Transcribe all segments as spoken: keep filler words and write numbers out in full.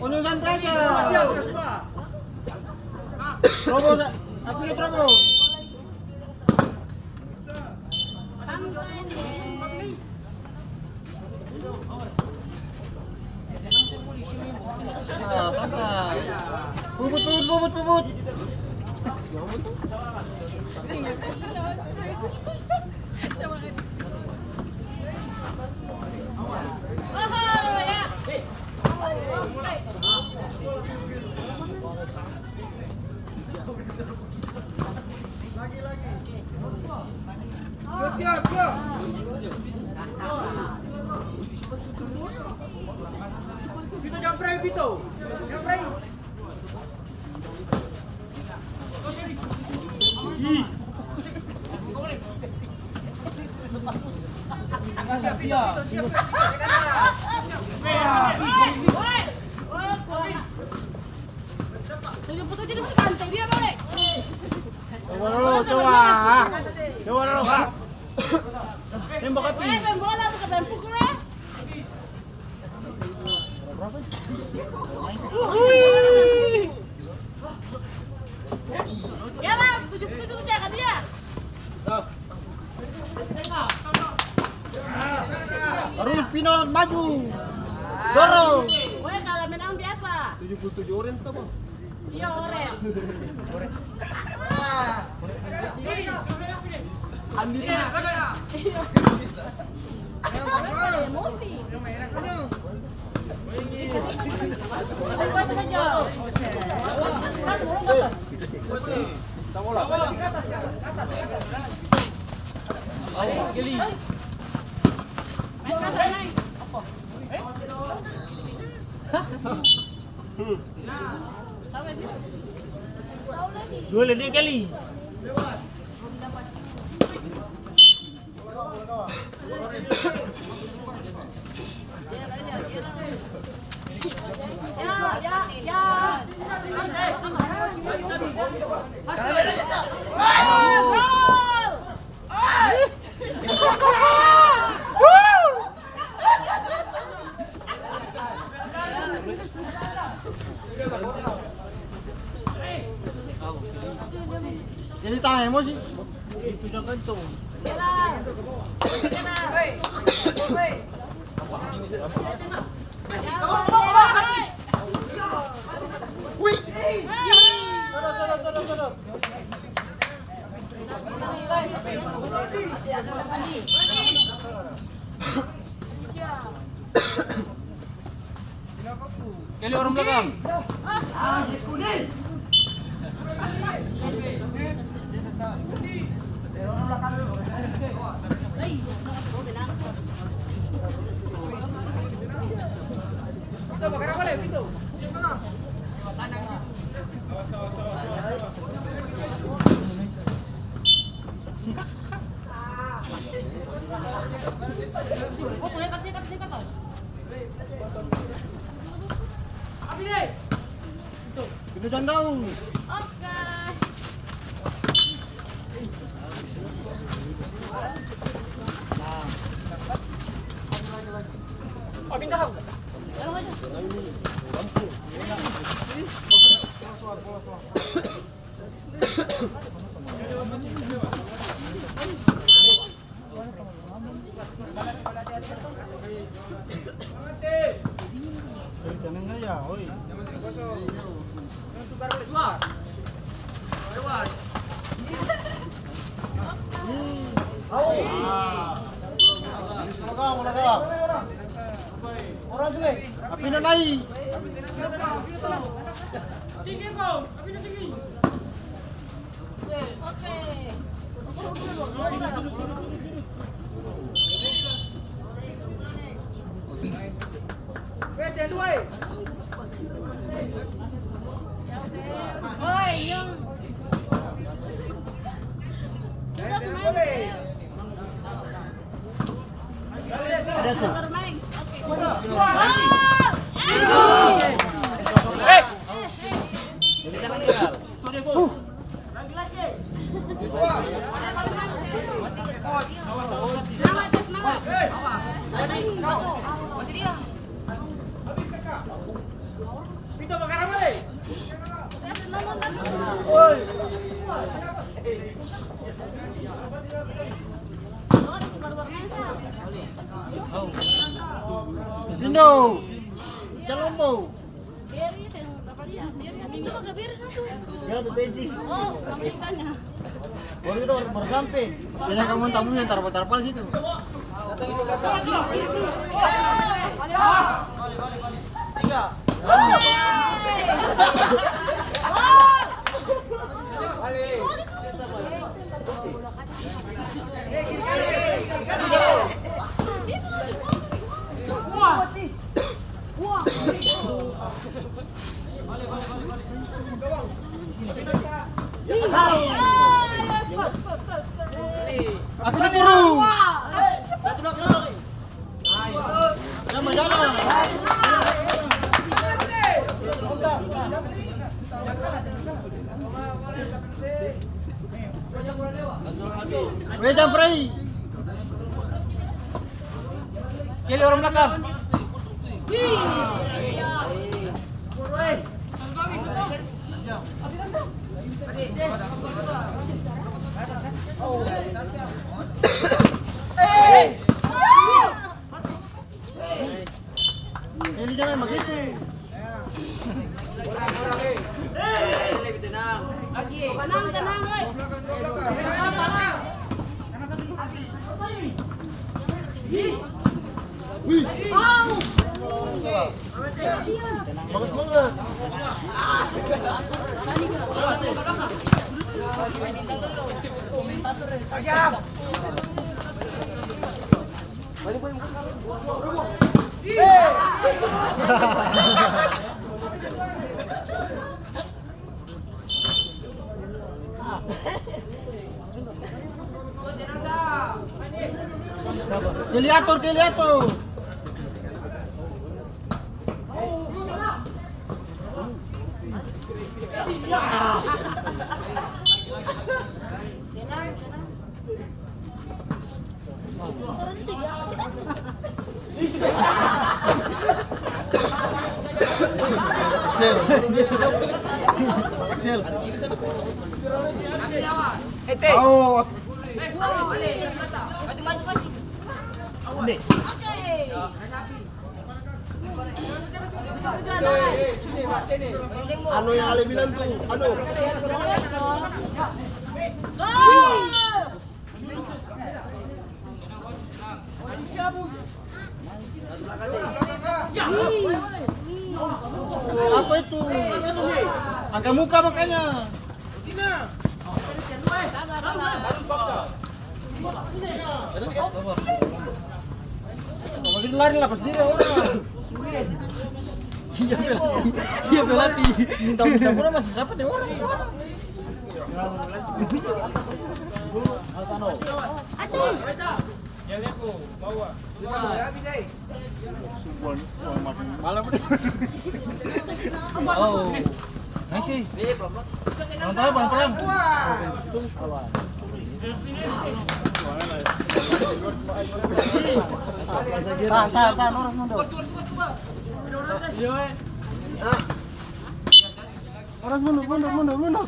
Onyong santai aja. Terobos, apinya terobos. Ah, santai. Puput, puput, puput, puput. Siap, siap. Vito, jang prai, Vito. Jang prai. Ih. Siap, Vito, siap. Coba dulu, coba. Coba dulu, Kak. Tembak api. Eh, main bola, bukan main pukul, eh. Ya lah, tujuh puluh tujuh jaga dia. Tarus Pino maju. Dorong. Pokoknya kalah menang biasa. Tujuh puluh tujuh orange apa? Iya, orange. Andi. Emosi. Dua lele kali. Jadi tahan emosi. Itu jangan tuh. Kali orang belakang. Pintu jandau. Oke. Api na nai. Ada tuh. Bermain. Oke. Gol. Eh. Sisindo. Jalombo. Beri seng, apa dia? Beri apa? Itu kagak beri satu. Ya, tuh, Teji. Oh, kami tanya. Baru kita baru, baru sampai. Banyak kamu tamu yang tarpal-tarpal situ. Tiga. Aku dulu. Jalan, jalan. Weh, Jafrey. Kiri orang belakang. Eli jangan bagitu. Tenang, tenang, weh. Wih. Bagus banget. Keliator, keliator. Sel. Sel. Au. Anu yang Ale bilang tu, anu. Apa itu? Angka muka makanya. Lari lapas diri orang. Iya, pelatih. Minta, minta bola masih dapat deh orang. Aduh. Halo. Nice, eh. Pelan-pelan, pelan-pelan. Tahan, tahan, tahan, orang mundur. Orang mundur, mundur, mundur, mundur.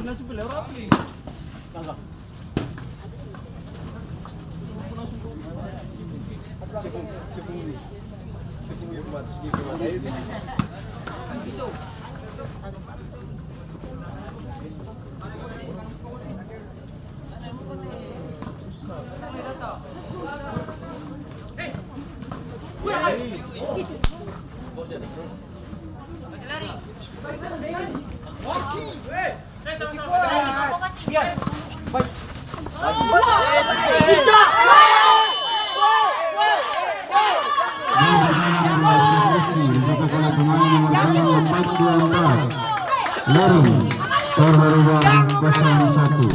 Lorong, Torharuba kosong satu.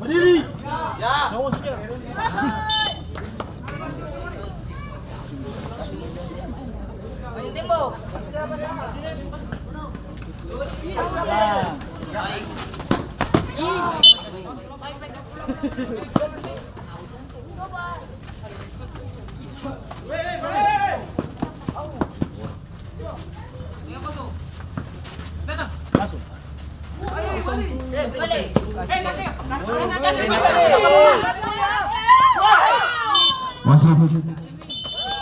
Badiri. Ya. Wasit,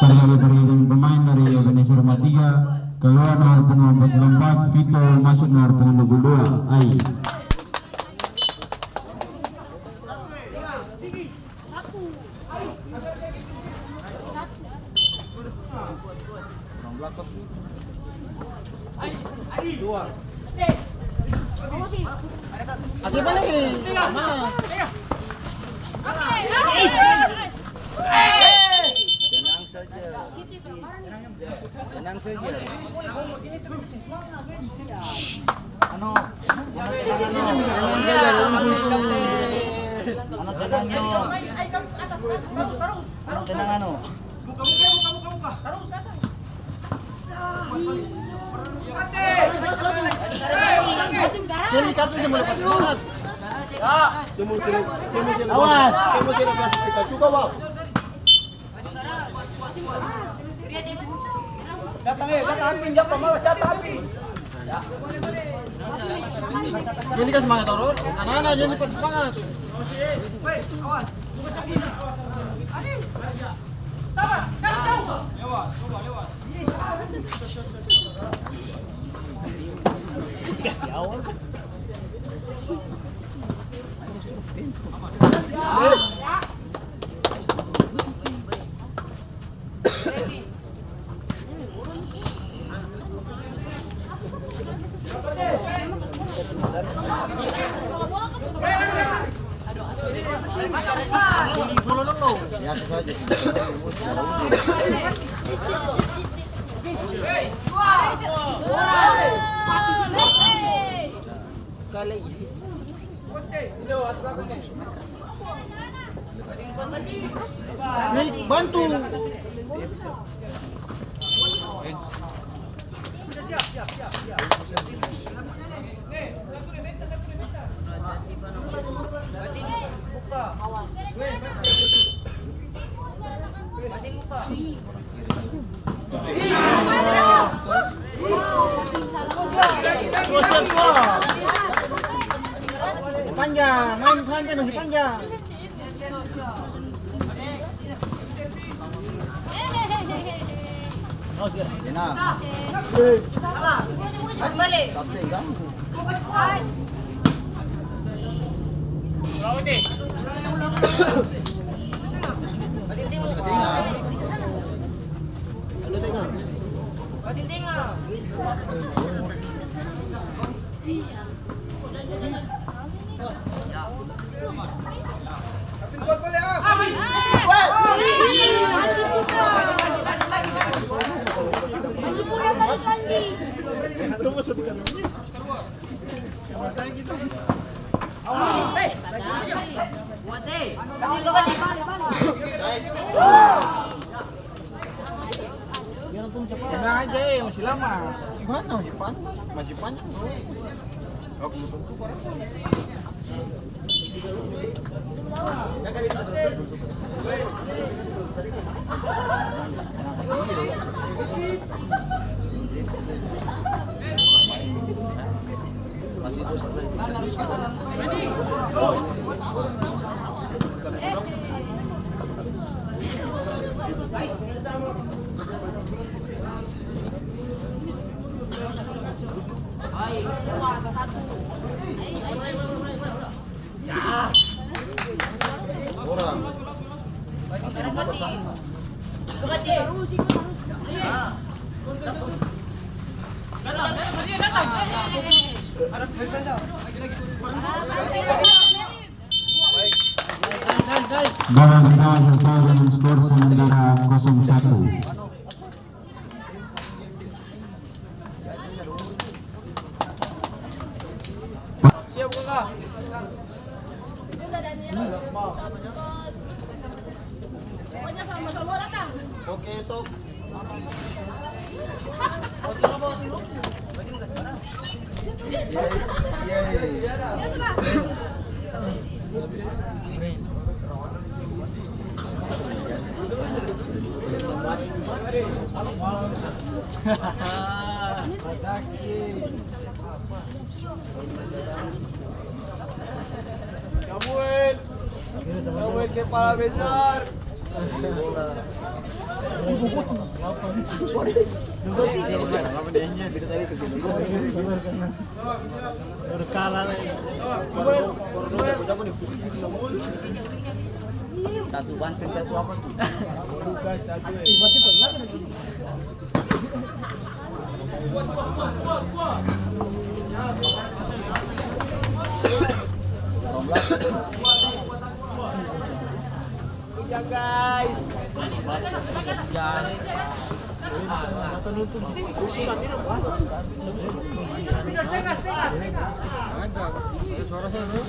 terjadi pergantian pemain dari organisasi Roma tiga, keluar nomor punggung empat puluh empat, Vito, masuk nomor punggung dua puluh dua, Ai. Tenang saja. Tenang saja. Anu, anu, anu, anu, tenang, no. Anu, tenang, anu. Awas. Datang, eh, datang, Apin, jang pamalas, datang, Apin. Jadi kas semangat, Toro. Anak-anak, jadi cepat semangat. Biasa saja. Hei, bantu. Masih panjang, main santai, masih panjang. Tenang. Balik. Tenang aja, eh, masih lama. Gimana masih panjang? Masih panjang, bro. Oke, Bola pertama selesai dengan skor sementara kosong satu. Siap, Kakak. Pokoknya sama-sama datang. Oke, tok. Samuel, Samuel kepala besar. Baru kalah lai. Satu banteng, satu apa tuh? Buka satu, eh. Hujan, guys. Hujan. Ada suara saya tuh.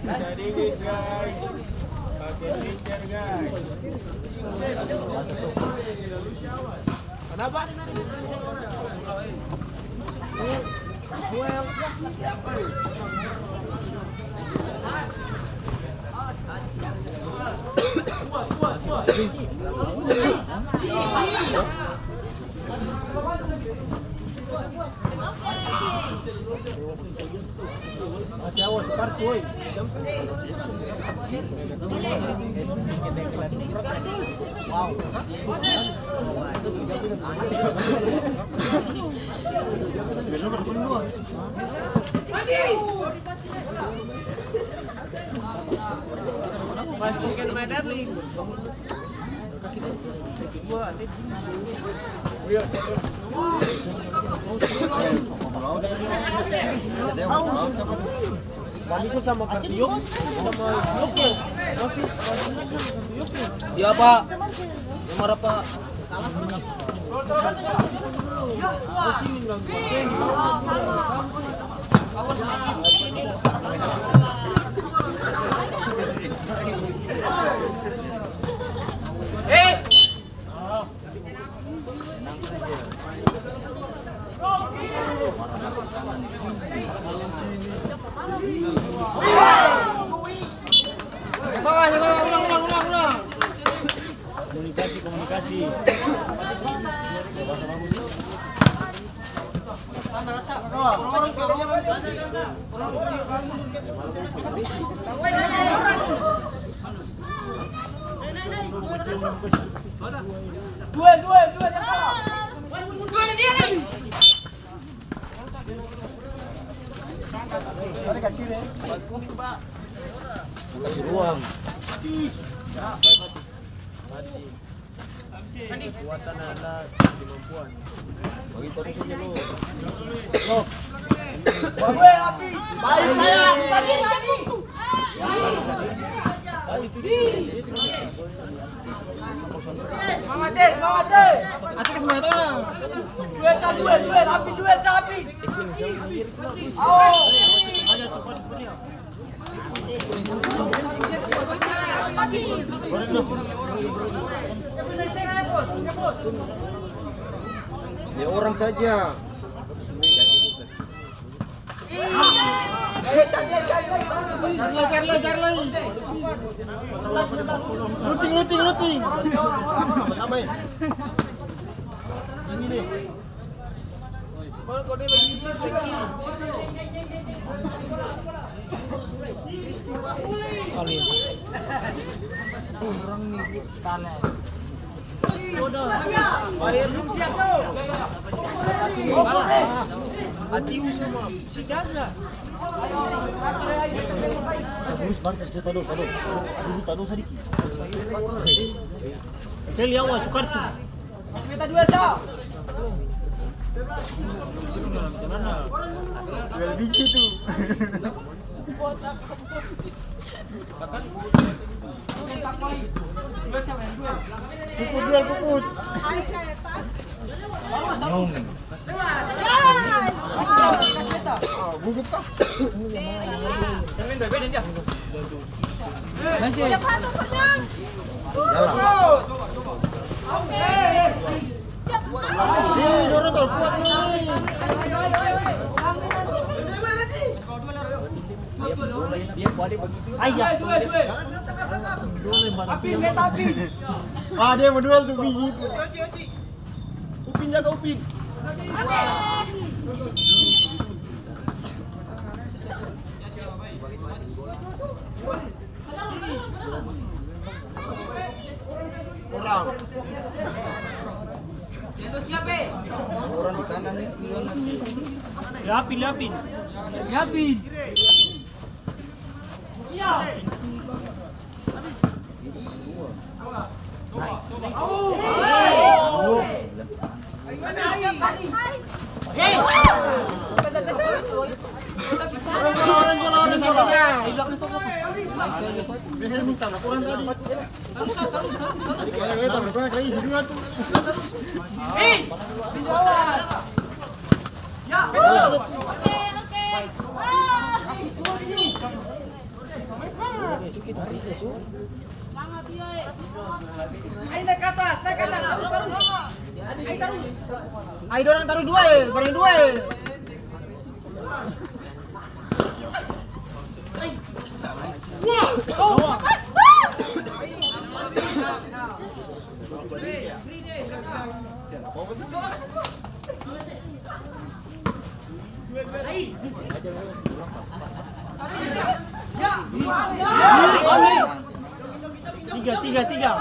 Jadi, guys. Pakai filter, guys. Kenapa? Manusia sama kartu Yopi, sama Yopi. Masuk, masuk sama kartu Yopi. Iya, Pak. Yang mana, Pak? Komunikasi, komunikasi. Duel, duel, duel, dia kalah. Duel dia lagi. Kasih ruang. Kekuatan adalah kemampuan. Bagi terus aja lu. Baik, saya. Semangat, eh, semangat, eh. Asik semangat orang. Duel sa, duel, duel, api, duel sa, api. Ayo. Ya, orang saja. Carla, Carla, Carla. Luting, luting, luting. Sama-sama, ya. Ini nih. Orang nih, talent. Atiu sama si Gaga. Terus, Bang, saya tahu, tahu. Dulu tahu sadiki. Saya lihat masuk kartu. Masih minta dua, Cok. Jual biji tuh. Puput, jual puput. Nyong. Ah, gugup kah? Masih. Dalam. Ih, dorong terkuat nih. Dia, dia, dia, dia. Ayah. Api, beta api. Ah, dia mo duel tu biji itu. Upin, jaga Upin. Orang. Orang di kanan nih, di kanan. Liapin, liapin. Liapin. Ayo, naik ke atas, naik ke atas, tarus, tarus. Ayo, tarus. Ayo, dorang tarus dua, eh, barang dua, eh. Tiga, tiga, tiga.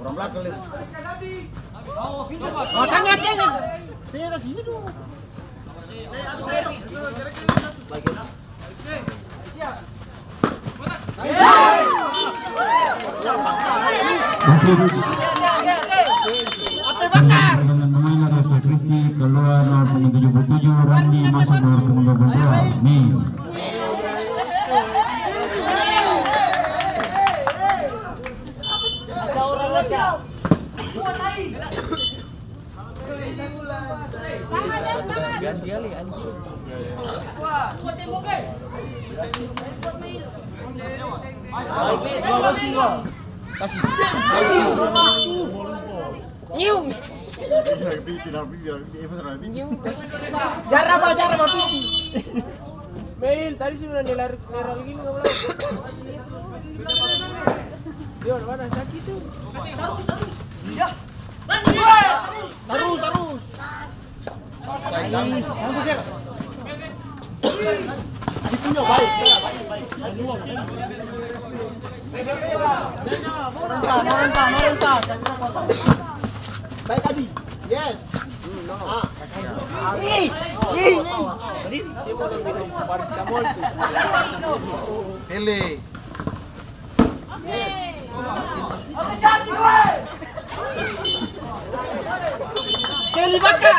Orang belakang, lihat. Makanya, ceng. Saya ada sini dong. Oke. Dengan pemain dari F K Christie, keluar nomor punggung tujuh puluh tujuh, Randi, masuk nomor punggung dua puluh dua, Mei. Semangat, ya, semangat. Kasi. Kasi. Nyium. Nyium. Jarang, Pak, jarang, Pak. Mail, tadi sudah nelar, nelar gini, kamu lagi. Dia mana sakit tuh? Tarus, tarus. Ya. Tarus, tarus. Itu punya baik. Baik, Adi. Yes. Ah. Ih, ih, ih. Tadi saya mau minum paracetamol tuh. Ele. Kelly bakar.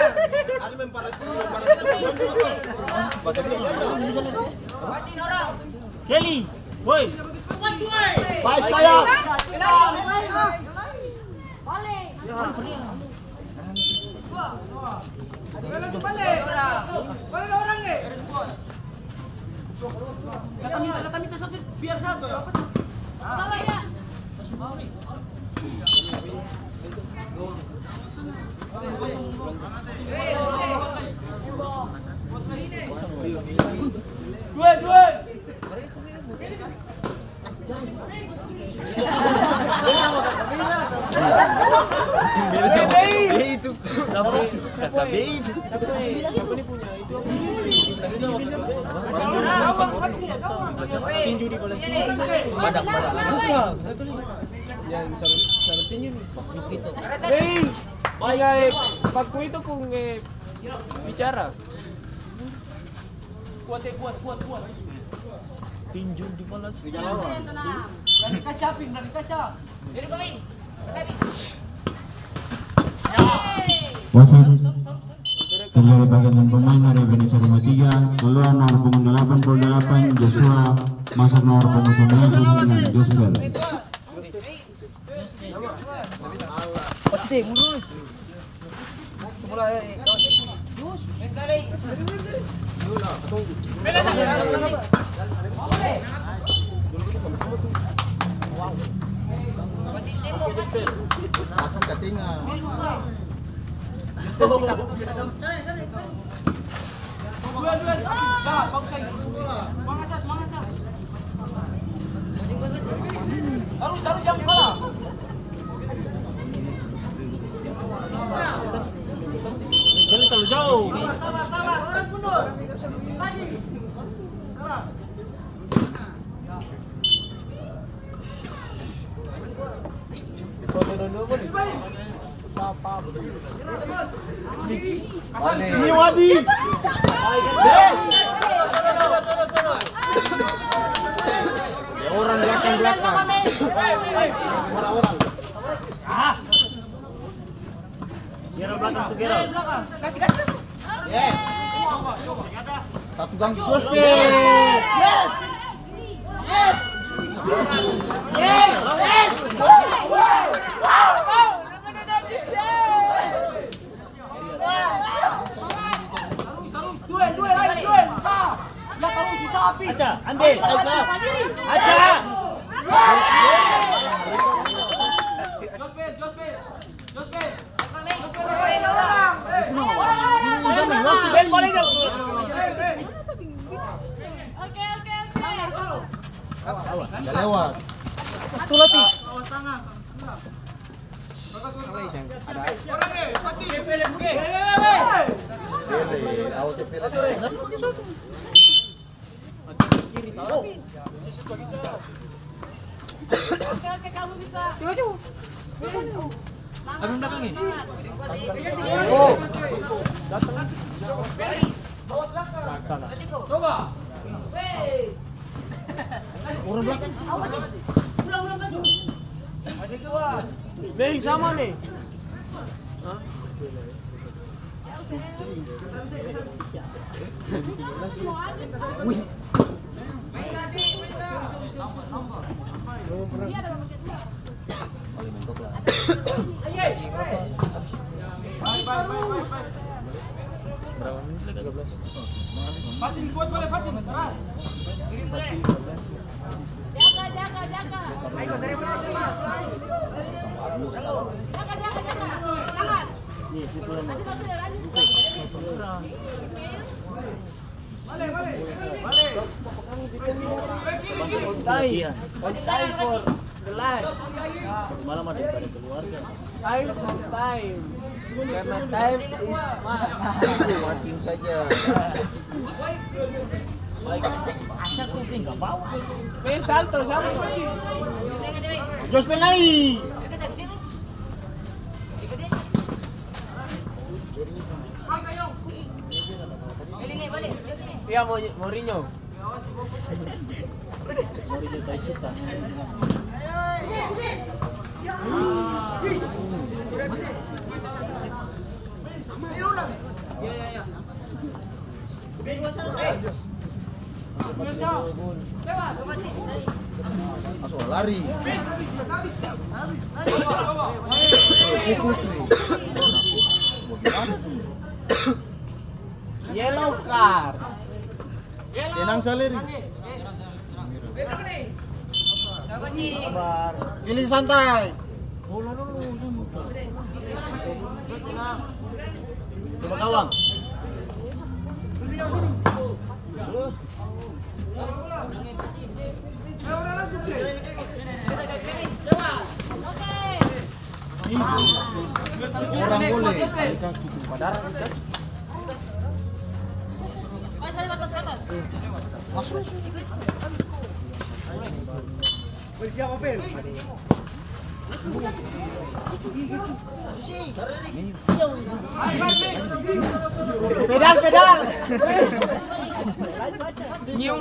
Kelly, woi. Baik, saya. Datang minta, datang minta satu, biar satu. Dua, dua. Beda sama kakak Bey itu. Sama kakak Bey itu. Siapa, eh, siapa nih punya itu apa? Tinju di bola tinggi. Badak, badak. Bukan, satu lagi. Yang sarung, sarung tinju nih. Bey, tinggal, eh, paku itu pung, eh, bicara. Kuat, eh, kuat, kuat, kuat. Tinju di bola. Dari kasih apin, dari kasih. Wasit terjadi pergantian pemain dari Venesia Roma tiga, keluar nomor punggung delapan puluh delapan, Joshua, masuk nomor punggung sembilan puluh sembilan, Joshua. Dua, dua, dua. Ya, bagus lagi. Semangat, Sa, semangat, Sa. Tarus, tarus, jang di bala. Jang talalu jauh. Ini Wadi. Ya, orang belakang, belakang. Orang-orang. Gera belakang tuh, Gera. Yes. Satu gang terus, Pe. Yes. Yes. Yes. Yes. Duel, duel, ayo, duel. Sa. Ya, kamu susah, Pi. Aca, ambil. Aca. Aca. Jospin, Jospin. Awas, nggak lewat. Satu lagi. Pele, awas ya, Pele. Oke, oke, kamu bisa. Abang belakang nih. Oh. Coba. Orang belakang. Nih, sama nih. Hah? Berapa menit lagi? Tiga belas. Fatin, kuat boleh, Fatin. Keras. Jaga, jaga, jaga. Jaga, jaga, jaga. Tahan. Masih, masih, lanjut. Time. On time for the last. Satu malam ada ibadah keluarga. Time for time. Karena time is money. Makin saja. Baik. Acak kuping, nggak bau. Main salto, salto. Jos main lai. Iya, Mo-, Mourinho. Mourinho tai suka. Langsung lari. Fokus nih. Bagaimana tuh? Yellow card. Tenang, Saleri. Sabar. Pilih santai. Coba gawang. Orang boleh. Masuk, masuk. Pedal, pedal. Nyium.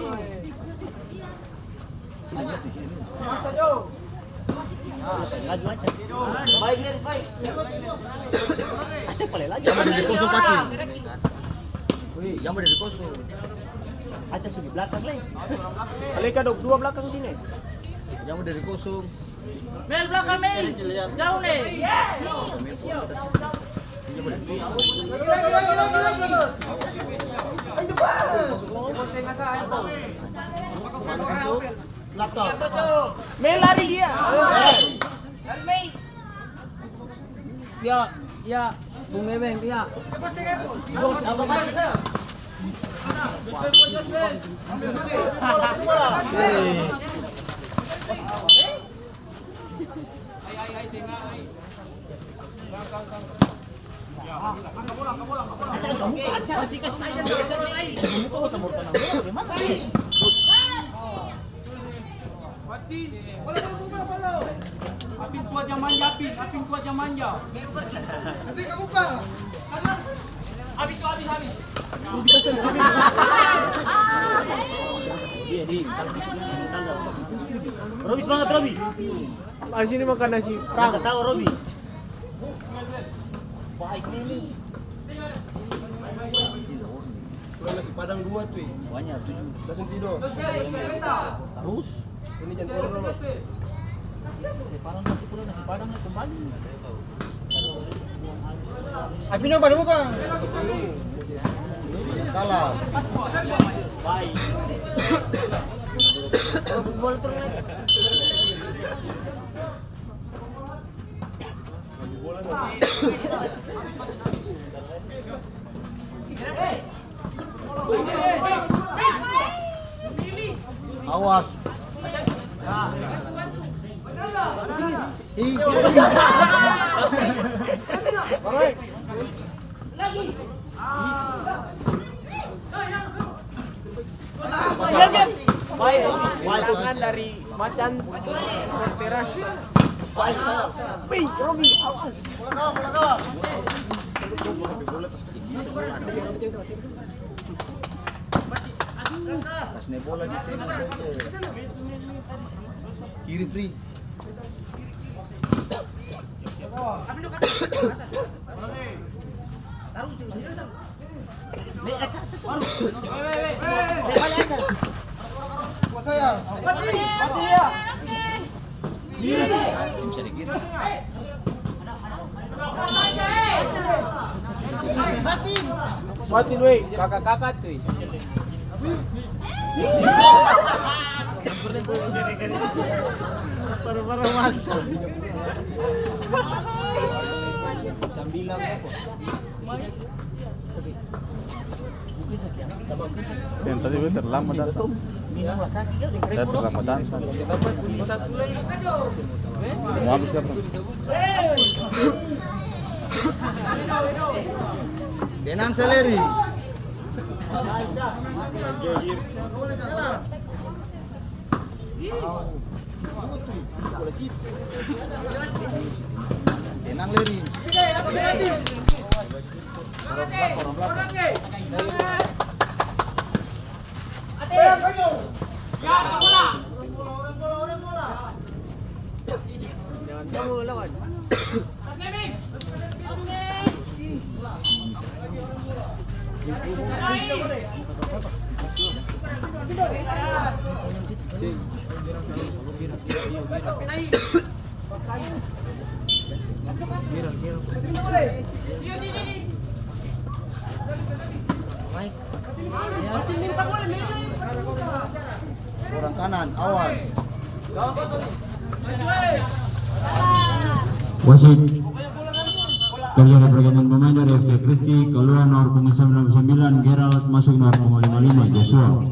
Laju aja. Baik, Lir, baik. Aca pale laju. Yang ada di kosong, Pati. Wih, yang ada di kosong. Aca su di belakang, Leng. Aleka dua belakang sini. Yang ada di kosong. Mel, belakang, Mel. Jauh, Mel. Mel, lari dia. Ya, ya. Bung Ebeng, ya. Bos, apa tadi? Ini. Apin kuat jang manja, Apin. Apin kuat jang manja. Nanti kamu buka. Habis tu, habis, habis. Robi, semangat, Robi. Abis ini makan nasi prang. Ketawa, Robi. Baik, Meli. Kurang nasi padang dua tu, eh. Banyak, tujuh. Langsung tidur. Terus? Ini jam tidur dulu. Nasi padang, nanti pulang nasi padang, kembali. Apinya pada buka. Salah. Baik. Awas. Ih. Tangan dari macan berteras. Wih, Robi, awas. Kas ne bola di tengah saja. Kiri free. Batin, weh, kaka-kaka tuh. Sambilang apa? Yang tadi beta terlambat datang. Saya terlambat datang. Mau habis kapan? Tenang, Seleri. Tenang, Leri. Orang belakang, orang belakang. Jangan jauh lawan. Orang kanan, awas. Wasit, terjadi pergantian pemain dari F K Christie, keluar nomor punggung sembilan puluh sembilan, Gerald, masuk nomor punggung lima lima, Joshua.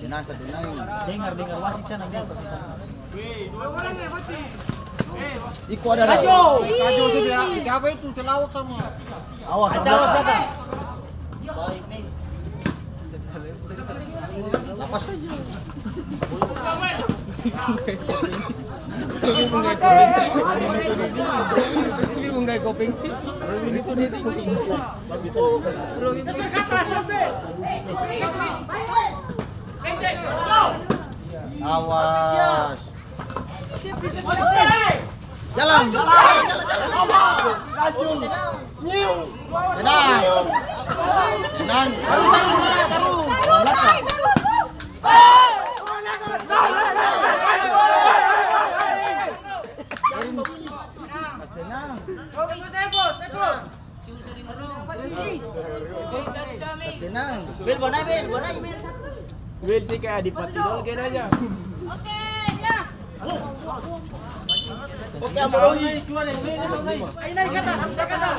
Tenang, sa tenang. Dengar, dengar wasit sana. Iko ada, ada. Kajo, kajo sudah. Siapa itu? Selawak sama. Awas, awas, awas. Lapas saja. Ini munggai kopeng. Ini munggai kopeng. Ini tuh dia tuh. Awas. Jalan, jalan, jalan, jalan. Tenang. Tenang. Tenang. Kas tenang. Bel, banai, Bel, banai. Bel sih kayak Adipati Dolken aja. Oke, ya. Oke, Ambo Rohi. Ayo, naik ke atas, naik ke atas.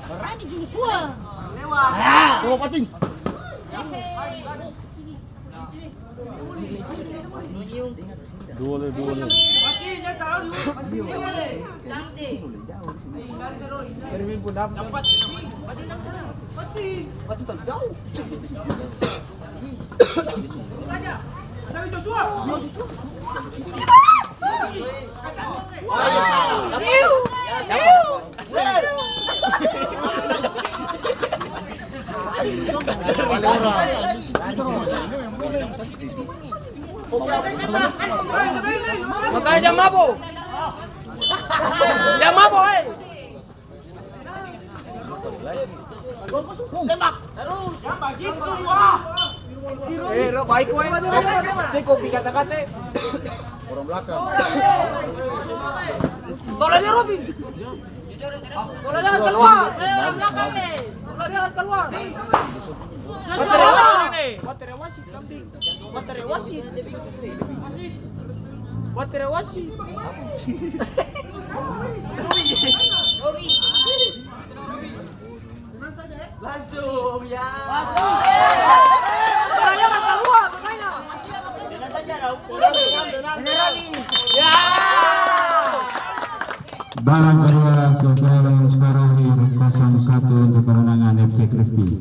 Berani Joshua. Lewat. Coba patin. Oke. Dua le, dua le. Makanya jang mabo. Jang mabo, eh. Tembak. Terus. Eh, Ro, baik, weh. Saya kopi kata-kata. Orang belakang. Tolong dia, Robin. Tolong dia keluar. Tolong dia keluar. Baterai wasit. Baterai wasit, kambing. Baterai wasit. Baterai wasit. Langsung, ya. Barang kedua selesai dengan skor akhir kosong satu untuk kemenangan F C Christie.